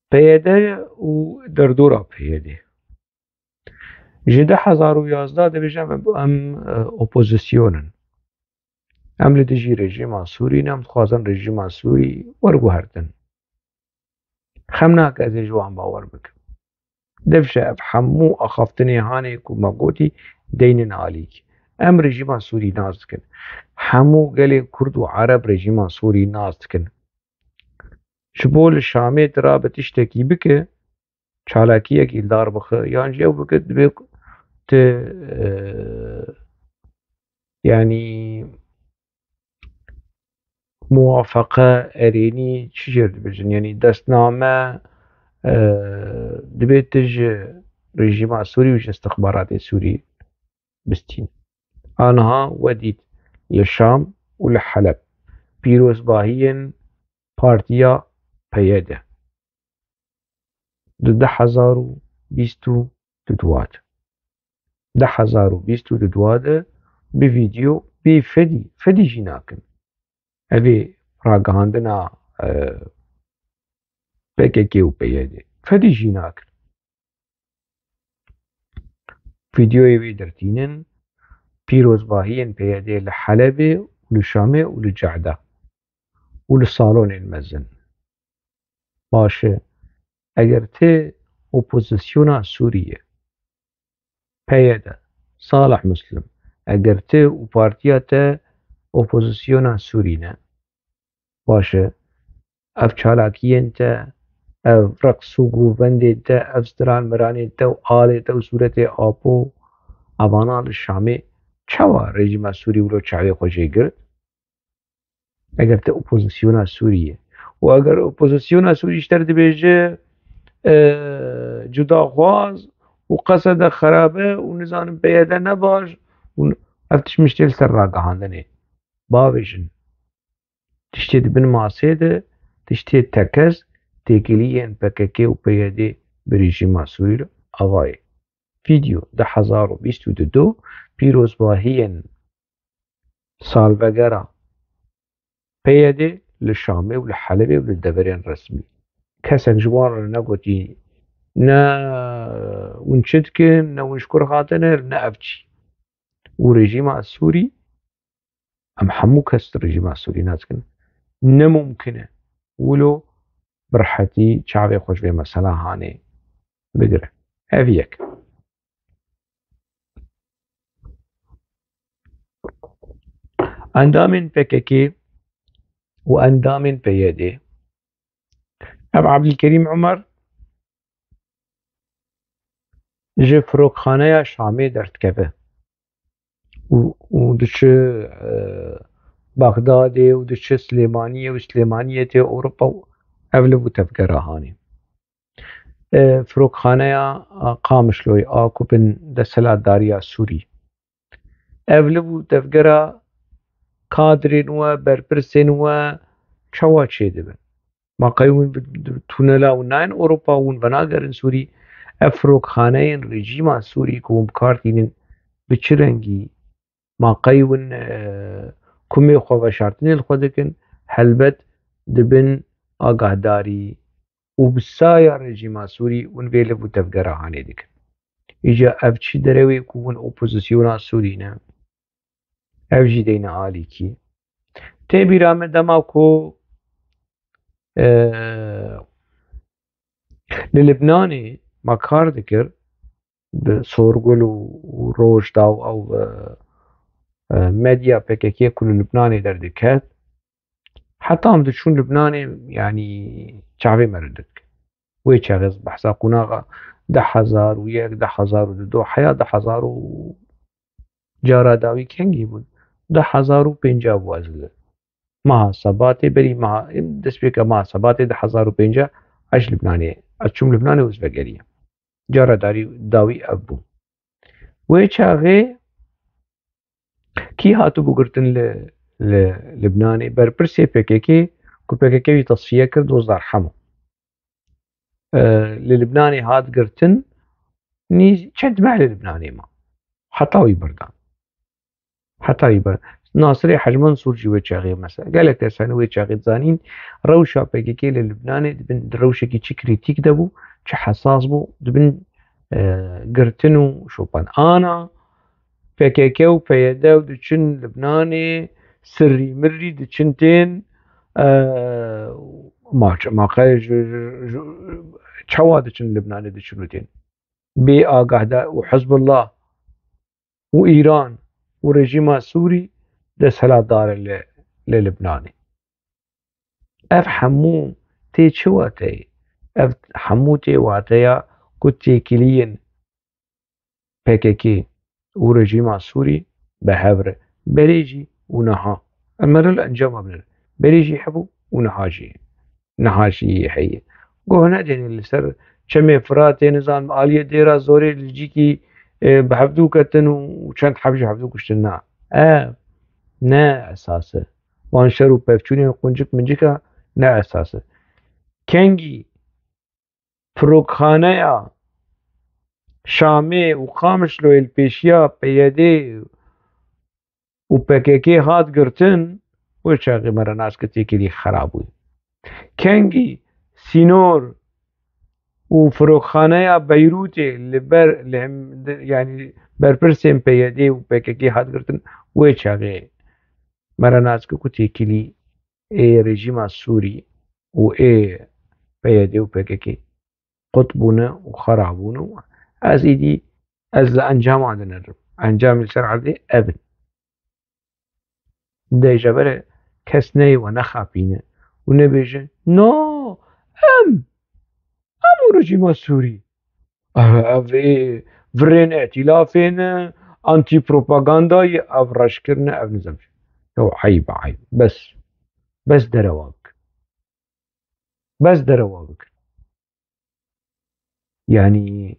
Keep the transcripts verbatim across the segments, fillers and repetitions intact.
P Y D û derdora P Y D. Ji du hezar û yazdeh dibêjin em, em, e, opozîsyon in. Em li dijî rejîma Sûrî ne, em dixwazin rejîma Sûrî werguhertin. Xem nake ez ê ji wan bawer bikim. Dev ji ev hemû axaftinê hanê ku me gotî deynin alîkî. Em rejîma Sûrî nas dikin. Hemû gelê Kurd û Ereb rejîma Sûrî nas dikin. Ji bo li Şamê tu rabe tiştekî bike, çalakiyekî li dar bixe, yan jî ew bike, divê ku tu, e, yanî muwafeqe, erênî, çi jêr dibêjin, yanî destname, e, divê tu ji rejîma Sûrî û ji istixbaratê Sûrî bistîn. Aniha we dît li Şam û li Heleb pîrozbahiyên partiya P Y D. Di du hezar û bîst û du de. Du hezar û bîst û du de bi vîdeo bê fedî, fedî jî nakin. Ev ê ragihandina, e, P K K û P Y D. Fedî jî nakin. Vîdeoyê wê dertînin pîrozbahiyên P Y D li Helebê û li Şamê û li Cehda û li salonên mezin. Baş e, eger ti opozîsyona Sûriyê, P Y D, Salih Muslim, eger ti û partiya te opozîsyona Sûrî ne, baş e, ev çalakiyên te, ev reqs û govendên te, ev stran miranên te û alê te û sûretê Apo, evana li Şamê çawa rejîma Sûrî wilo çavê xwe jê girt? Eger te opozîsyona Sûrî ye û eger opozîsyona Sûrî ji te re dibêje, e, cudaxwaz û qesede xerabe û nizanim P Y D ne baş û ev tişt miştê li ser ragihandinê. Bavêjin. Tiştê di bin masê de, tiştê tekez têkiliyên P K K û P Y D bi rejîma Sûrî re ava ye. Vîdeo du hezar û bîst û du de pîrozbahiyên salvegera P Y D li Şamê û li Helebê û li deverên resmî. Kesek ji wan re negotî ne hûn çi dikin, ne hûn ji kur hatine, ne ev çi. Û rejîma Sûrî, em hemû kes rejîma Sûrî nas dikin. Ne mumkin e wilo bi rehetî çavê xwe ji vê mesela hanê bigire. Ev yek. Endamên P K K û endamên P Y D. Ev Ebdilkerîm Umer ji firokxaneya Şamê derdikeve û, û diçe, e, Bexdadê û diçe Silêmaniyê û Silêmaniyê tê Ewropa û ev li bu tevgera hanê. E, firokxaneya, a, Qamişloyê a ku bin desthilatdariya Sûrî. Ev liv û tevgera kadrên we, berpirsên we çawa çêdibin? Ma qey hûn bi, bi tunela hûn nayên Ewropa, hûn venagerin Sûrî? Ev firokxaneyên rejîma Sûrî ku hûn bi kar tînin, bi çi rengî? Ma qey hûn, e, kumê xwe veşartinê li xwe dikin? Helbet di bin agahdarî û bi saya rejîma Sûrî hûn vê liv û tevgera hanê dikin. Îca ev çi derewê ku hûn opozîsyona Sûrî ne? Ev jî deyne alîkî. Tê bîra me dema ku, e, li Libnanê me kar dikir, bi Sorgul û, û Rojda û ew, e, e, medya P K K ku li Libnanê derdiket, heta em diçûn Libnanê, yanî çavê me rindik. Wê çaxê ez behsa qonaxa du hezar û yek, du hezar û du, heya du hezar û cara dawî kengî bûn? Du hezar û pênca bû ez li meha Sebatê, berî meha, destpêka meha Sebatê du hezar û pênca ez ji Libnanê, ez çûm Libnanê û ez vegeriyam. Cara darî, dawî ev bû. Wê çaxê kî hatibû girtin li, li Libnanê? Berpirsê P K K ku P K K wî tesfiye kir, Dozdar Hemo. E, li Libnanê hat girtin, nî çend meh li Libnanê ma. Heta wî birdan. Heta wî bir. Nasirê Hec Mensûr jî wê çaxê mesela. Gelek kes hene wê çaxê dizanîn rewşa P K K li Libnanê di bin rewşekî çi krîtîk de bû, çi hesas bû, di bin, e, girtin û şopan. Ana P K K û P Y D û diçin Libnanê, sirrî mirrî diçin tên, e, ma, ma qey ji, ji, ji, çawa diçin Libnanê diçin û tên. Bê agahda û Hizbullah û Îran û rejîma Sûrî desthilatdar e li, li Libnanê. Ev hemû tê çi wateyê? Ev hemû tê wateya ku têkiliyên P K K û rejîma Sûrî bi hev re. Berê jî û niha. Em li encama binin. Berê jî hebû û niha jî. Niha jî heye. Guh nedêne li ser Çemê Firatê, nizam aliyê Dêra Zorê li cîkî, e, bi hevdû ketin û çend heb ji hevdû kuştin. Na. Ev ne esas e. Wan şer û pevçûnên quncik mincika ne esas e. Kengî pirokxaneya Şamê û Qamişloyê li pêşiya P Y D û P K K hat girtin, wê çaxê me re nas kir têkilî xera bû. Kengî sînor û firokxaneya Beyrûtê li ber, li hem, yanî berpirsên P Y D û P K K hat girtin, wê çaxê me re nas kir ku têkilî ê rejîma Sûrî û ê P Y D û P K K qut bûne û xera bûne û ez îdî, ez li encama dinerim. Encamê li ser erdê ev in. Dê ji ber kes neyê we nexapîne û nebêje, no, em, em û rejîma Sûrî. Ev, ev ê virên îtîlafê ne, antîpropagandayê, ev reşkirine, ev nizam. Yo, eyb, eyb. Bes. Bes derewa bik. Bes derewa bik. Yanî,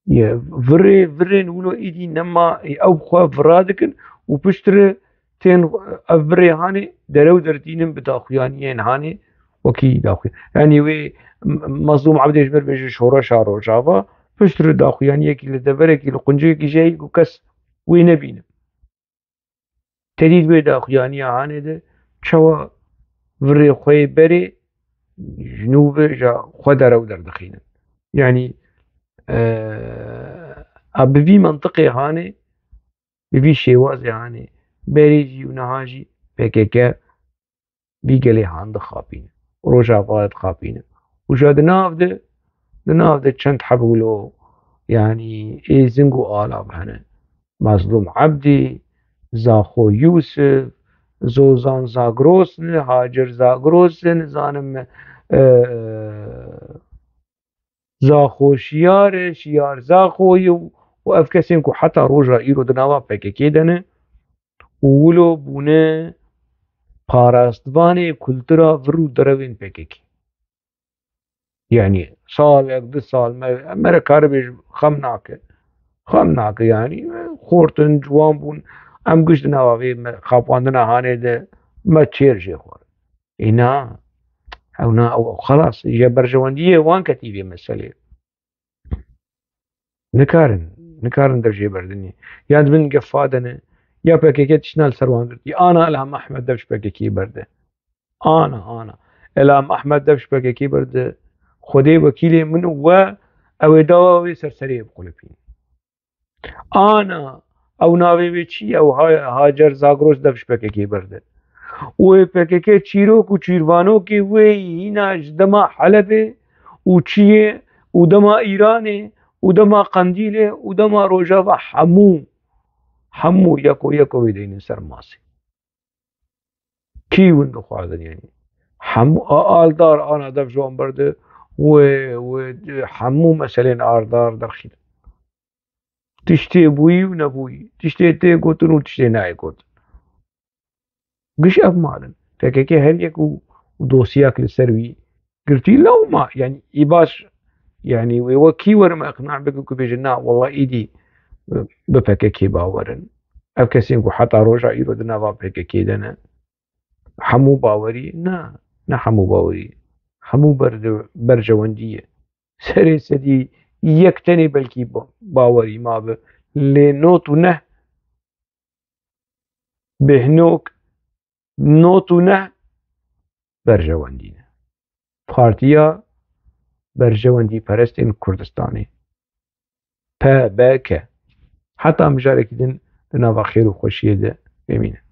ye, virê, virên wilo îdî nema, ew xwe vira dikin û piştre tên ev virê hanê derew derdînin bi daxuyaniyên hanê wekî daxuyan. Yanî wê M-, Mazlûm Ebdê ji ber bêje şoreşa Rojava, piştre daxuyaniyekî li deverekî, li qunciyekî jî heye ku kes wê nebîne. Te dît wê daxuyaniya hanê de çawa virê xwe yê berê ji nû ve ji xwe derew derdixînin. Yanî, e, a bi vî mentiqê hanê, bi vî şêwazê hanê, berê jî û niha jî P K K vî gelê han dixapîne. Rojava dixapîne. Û ja di nav de, di nav de çend heb wilo, yanî êzing û alav hene. Mazlûm Ebdî, Zaxo Yûsif, Zozan Zagros ne, Hacer Zagros e, nizanim, e, Zaxo Şiyar e, Şiyar Zaxo ye û, û ev kesên ku heta roja îro di nava P K K de ne û wilo bûne parastvanê kultura vir û derewên P K K. Yanî salek, du sal me, me re karibê ji xem nake. Xem nake yanî. Xortin, ciwan bûn. Em giş di nava vê me xapandina hanê de me çêr jê xwar. Ê na, ew na, ew, ew xelas, ji berjewendiyê wan ketî vê meselê. Nikarin, nikarin dev jê berdinê. Ya di bin gefa de ne, ya P K K tiştna li ser wan girtî. Ana Ilham Ahmed dev ji P K K berde. Ana, ana. Ilham Ahmed dev ji P K K berde. Xwedê wekîlê min û we, ew ê dawa wê serseriyê biqulipîn. Ana, ew navê wê çi ye? Ew Ha-, Hacer Zagros dev ji P K K berde. Û ê P K K çîrok û çîrvanokê wê yî hîna ji dema Helebê û çiyê û dema Îranê û dema Qendîlê û dema Rojava hemû, hemû yeko yeko wê deynin ser masê. Kî win dixwazin, yanî? Hemû a-, aldar ana dev ji wan berde, wê, wê, hemû meselên ardar derxînin. Tiştê bûyî û nebûyî, tiştê tê gotin û tiştê nayê gotin. Giş ev malin. P K K her yek û, û dosyak li ser wî girtî lewma, yanî î baş, yanî wê wekî werim iqna bikim ku bêjin, na, wela îdî, e, bi P K K bawer in. Ev kesên ku heta roja îro di nava P K K de ne. Hemû bawerî? Na, ne hemû bawerî. Hemû berde-, berjewendî ye. Serê sedî yek tenê belkî ba-, bawerî mabe. Lê not û neh bêhnok, not û neh berjewendî ne. Partiya Berjewendî Perestên Kurdistanê, P B K, heta mijarekî din di nava xêr û xweşiyê de bimînin.